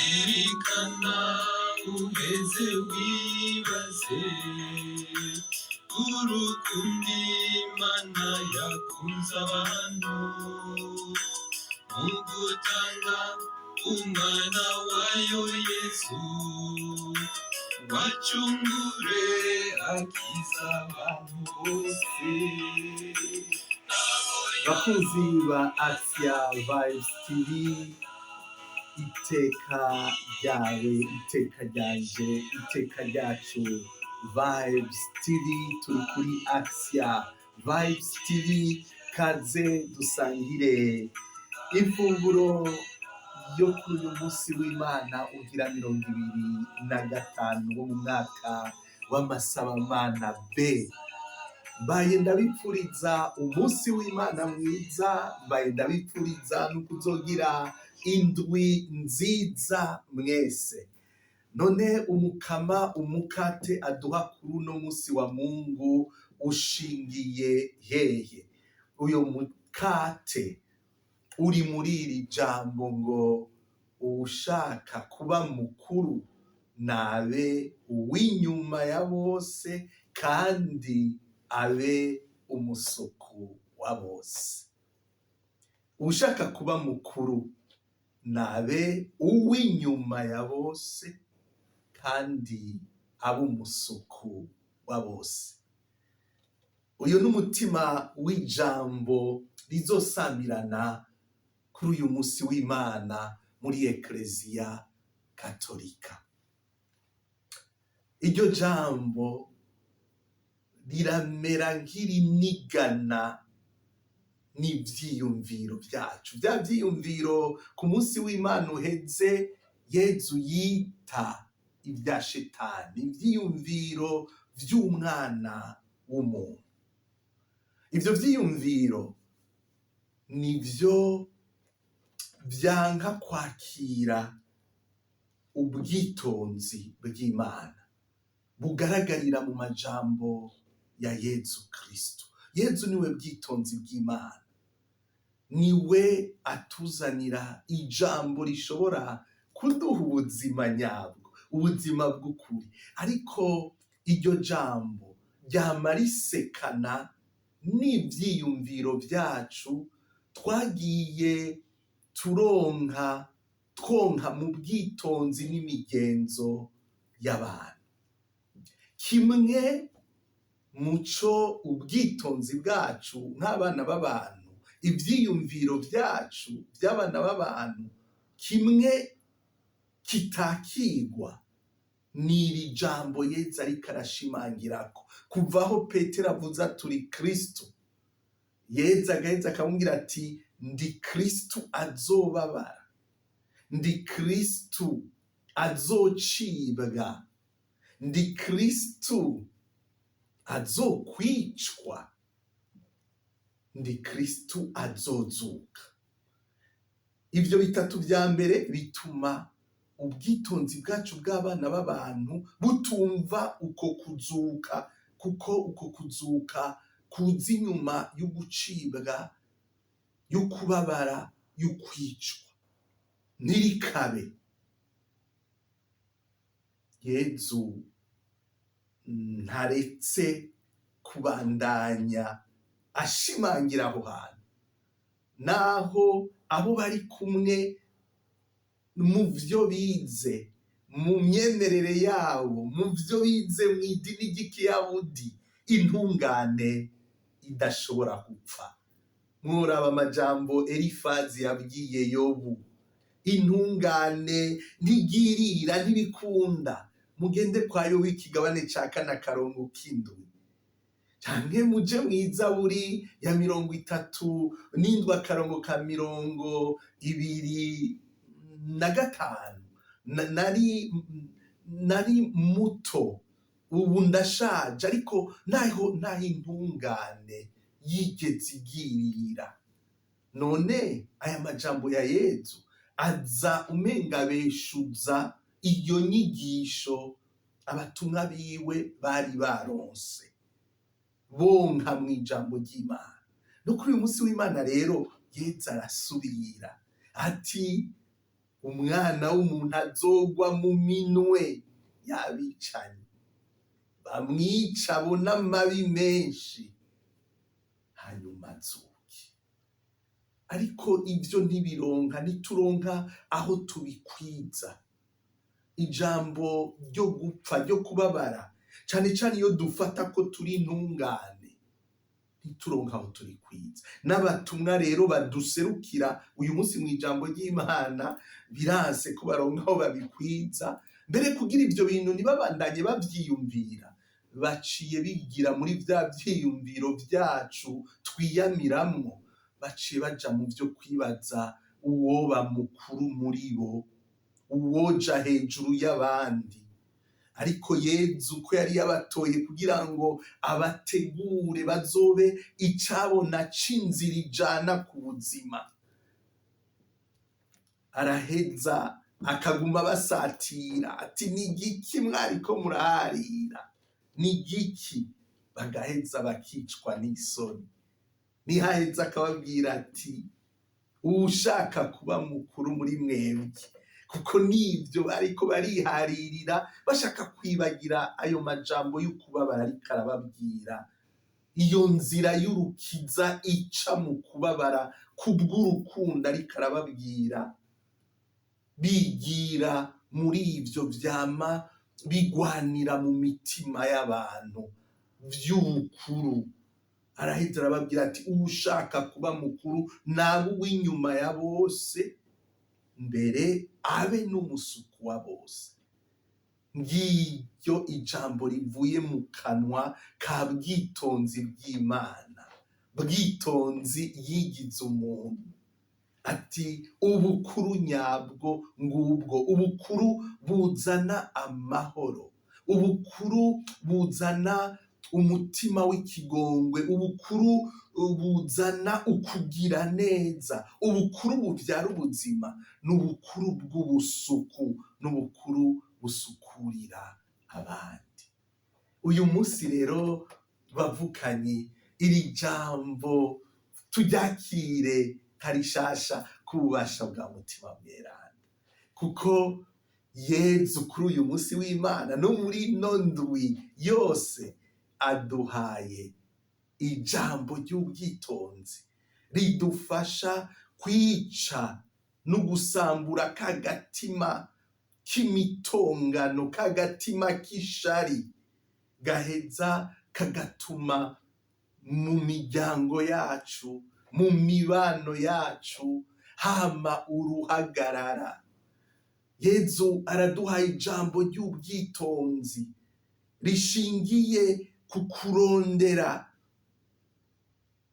Zirikana uheze wibaze urukundo Imana yakunze abantu mu gutanga umwana wayo Yesu wacungure akiza abantu bose. Bakunzi ba Axia Vibes TV, iteka ryawe, iteka ryanje, iteka ryacu, Vibes TV, turi kuri Axia Vibes TV. Kaze dusangire ifunguro yo kuri uyu munsi w'Imana ugira 25 wo mu mwaka w'amasabamana B. Mbaye ndabipfuriza umunsi w'Imana mwiza, mbaye ndabipfuriza no kuzogira indwi nziza mwese. None umukama umukate aduha kuri uno munsi wa Mungu ushingiye hehe? Uyo mukate uri muri iri jambo ngo uwushaka kuba mukuru nabe uw'inyuma ya bose kandi abe umusuku wa bose. Uwushaka kuba mukuru nabe uw'inyuma ya bose kandi abe umusuku wa bose. Uyu ni umutima w'ijambo rizosamirana kuri uyu munsi w'Imana muri Ekleziya Katolika. Iryo jambo riramera nk'irinigana n'ivyiyumviro vyacu, vya vyiyumviro ku munsi w'Imana uheze Yezu yita ibya shetani, ivyiyumviro vy'umwana w'umuntu. Ivyo vyiyumviro nivyo vyanka kwakira ubwitonzi bw'Imana bugaragarira mu majambo ya Yezu Kristo. Yezu niwe bwitonzi bw'Imana, niwe atuzanira ijambo rishobora kuduha ubuzima nyabwo, ubuzima bw'ukuri. Ariko iryo jambo ryama risekana n'ivyiyumviro vyacu twagiye turonka twonka mu bwitonzi n'imigenzo y'abantu. Kimwe muco ubwitonzi bwacu nk'abana b'abantu, ivyiyumviro vyacu vy'abana b'abantu, kimwe kitakigwa n'iri jambo Yezu ariko arashimangirako. Kuva aho Petero avuze ati uri Kristo, Yezu agaheza akamubwira ati ndi Kristo azobabara, ndi Kristo azocibwa, ndi Kristo azokwicwa, ndi Kristo azozuka. Ivyo bitatu vya mbere bituma ubwitonzi bwacu bw'abana b'abantu butumva uko kuzuka, kuko uko kuzuka kuza inyuma y'ugucibwa, y'ukubabara, y'ukwicwa. Ntirikabe. Yezu ntaretse kubandanya ashimangira aho hantu, naho abo bari kumwe mu vyo bize, mu myemerere yabo, mu vyo bize mw'idini ry'ikiyahudi, intungane idashobora gupfa. Mworaba amajambo Elifazi yabwiye Yobu: intungane ntigirira, ntibikunda. Mugende kwa Yobu ikigabane ca kane akarongo k'indwi, canke muje mw'izaburi ya 37 akarongo ka 25. Nari muto, ubu ndashaje, ariko naho naho intungane yigeze igirira. None aya majambo ya Yezu aza umenga abeshuza iyo nyigisho abatumwa biwe bari baronse bonka mw'ijambo ry'Imana. No kuri uyu munsi w'Imana rero Yezu arasubira ati Umwana w'umuntu azogwa mu minwe y'abicanyi, bamwica abone amabi menshi, hanyuma azuke. Ariko ibyo ntibironka, ntituronka aho tubikwiza. Ijambo ryo gupfa, ryo kubabara, cane cane iyo dufata ko turi intungane, ntituronka aho turikwiza. N'abatumwa rero baduserukira uyu munsi mu ijambo ry'Imana, biranse ko baronka aho babikwiza. Mbere kugira ivyo bintu ntibabandanye bavyiyumvira, baciye bigira muri vya vyiyumviro vyacu twiyamiramwo, baciye baja mu vyo kwibaza uwoba mukuru muri bo, uwoja hejuru y'abandi. Ariko Yezu ko yari yabatoye kugira ngo abategure bazobe icabona c'inzira ijana ku buzima, araheza akaguma abasatira ati: ni igiki mwariko muraharira? Ni igiki? Bagaheza bakicwa n'isoni. Nihaheza akababwira ati: uwushaka kuba mukuru muri mwebwe, kuko nibyo bariko bariharirira, bashaka kwibagira ayo majambo y'ukubabara ariko arababwira. Iyo nzira y'urukiza ica mu kubabara kubw'urukundo ariko arababwira, bigira muri ivyo vyama bigwanira mu mitima y'abantu vy'ubukuru. Araheza arababwira ati: uwushaka kuba mukuru nabe uw'inyuma ya bose, mbere abe n'umusuku wa bose. Ngiryo ijambo rivuye mu kanwa ka bwitonzi bw'Imana, bwitonzi yigize umuntu. Ati: ubukuru nyabwo ngubwo, ubukuru buzana amahoro, ubukuru buzana umutima w'ikigongwe, ubukuru buzana ukugira neza, ubukuru buvyara ubuzima, n'ubukuru bw'ubusuku, n'ubukuru busukurira abandi. Uyu munsi rero bavukanye, iri jambo turyakire nka rishasha k'ububasha bwa Mutima Mweranda, kuko Yezu kuri uyu munsi w'Imana no muri ino ndwi yose aduhaye ijambo ry'ubwitonzi ridufasha kwica no gusambura ka gatima k'imitongano, ka gatima k'ishari gaheza kagatuma mu miryango yacu, mu mibano yacu hama uruhagarara. Yezu araduhaye ijambo ry'ubwitonzi rishingiye ku kurondera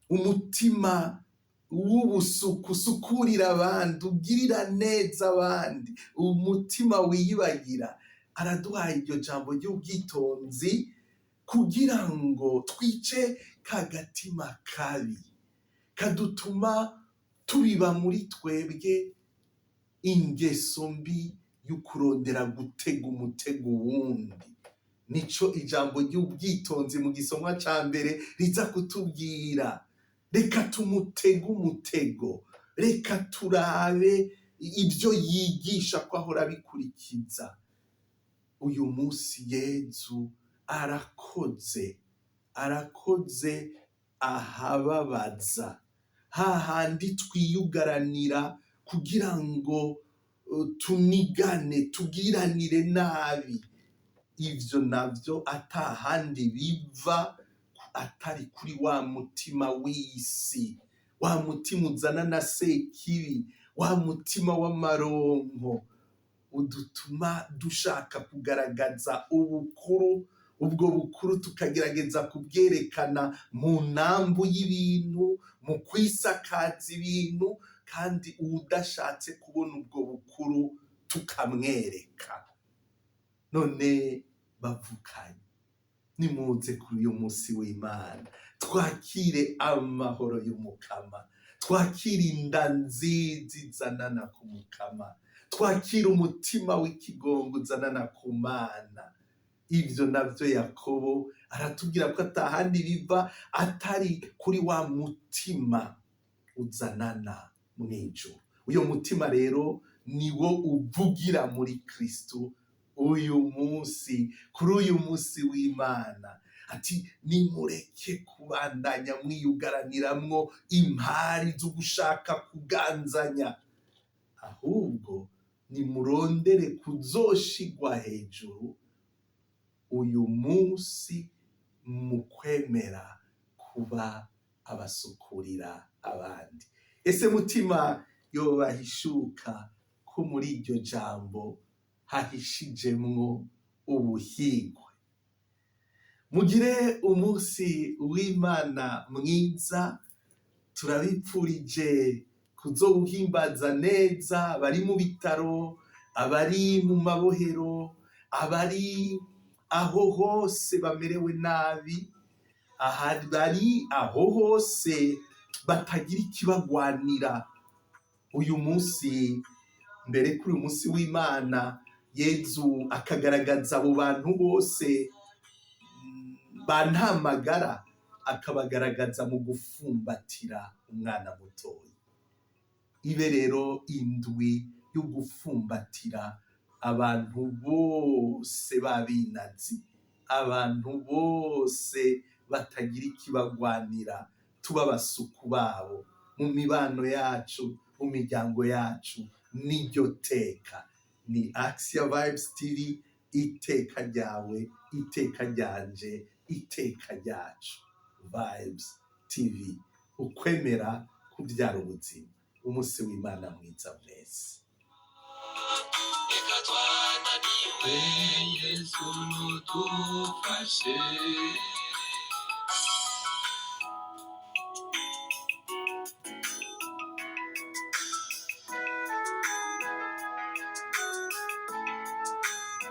umutima w'ubusuku, usukurira abandi, ugirira neza abandi, umutima wiyibagira. Araduhaye iryo jambo ry'ubwitonzi kugira ngo twice ka gatima kabi kadutuma tubiba muri twebwe ingeso mbi y'ukurondera gutega umutego uwundi. Nico ijambo ry'ubwitonzi mu gisomwa ca mbere riza kutubwira. Reka tumutege umutego, reka turabe ibyo yigisha ko ahora abikurikiza. Uyu munsi Yezu arakoze, arakoze ahababaza, hahandi twiyugaranira kugira ngo tunigane, tugiranire nabi. Ivyo navyo atahandi biva atari kuri wa mutima w'isi, wa mutima uzana na sekibi, wa mutima w'amaronko udutuma dushaka kugaragaza ubukuru, ubwo bukuru tukagerageza kubwerekana mu nambu y'ibintu, mu kwisakaza ibintu, kandi uwudashatse kubona ubwo bukuru tukamwereka. None bavukanye, nimuze kuri uyu munsi w'Imana twakire amahoro y'Umukama, twakire inda nziza izanana ku Mukama, twakire umutima w'ikigongo uzanana ku Mana. Ivyo navyo Yakobo aratubwira ko atahandi biva atari kuri wa mutima uzanana mw'ijuru. Uyo mutima rero Niwo uvugira muri Kristo uyu munsi, kuri uyu munsi w'Imana. Ati nimureke kubandanya mwiyugaraniramwo impari zo gushaka kuganzanya, ahubwo nimurondere kuzoshigwa hejuru uyu munsi mu kwemera kuba abasukurira abandi. Ese Mutima yobahishuka ko muri iryo jambo hahishijemwo ubuhigwe? Mugire umunsi w'Imana mwiza. Turabipfurije kuzowuhimbaza neza, abari mu bitaro, abari mu mabohero, abari aho hose bamerewe nabi, bari aho hose batagira ikibagwanira. Uyu munsi, mbere kuri uyu munsi w'Imana, Yezu akagaragaza abo bantu bose bantamagara, akabagaragaza mu gufumbatira umwana mutoya. Ibe rero indwi yo gufumbatira abantu bose b'abinazi, abantu bose batagira ikibagwanira, tuba abasuku babo mu mibano yacu, mu miryango yacu. N'iryo teka ni Axia Vibes TV, iteka ryawe, iteka ryanje, iteka ryacu. Vibes TV, ukwemera kubyara ubuzima. Umunsi w'Imana mwiza mwese. Reka twananiwe, Yesu, tufashe.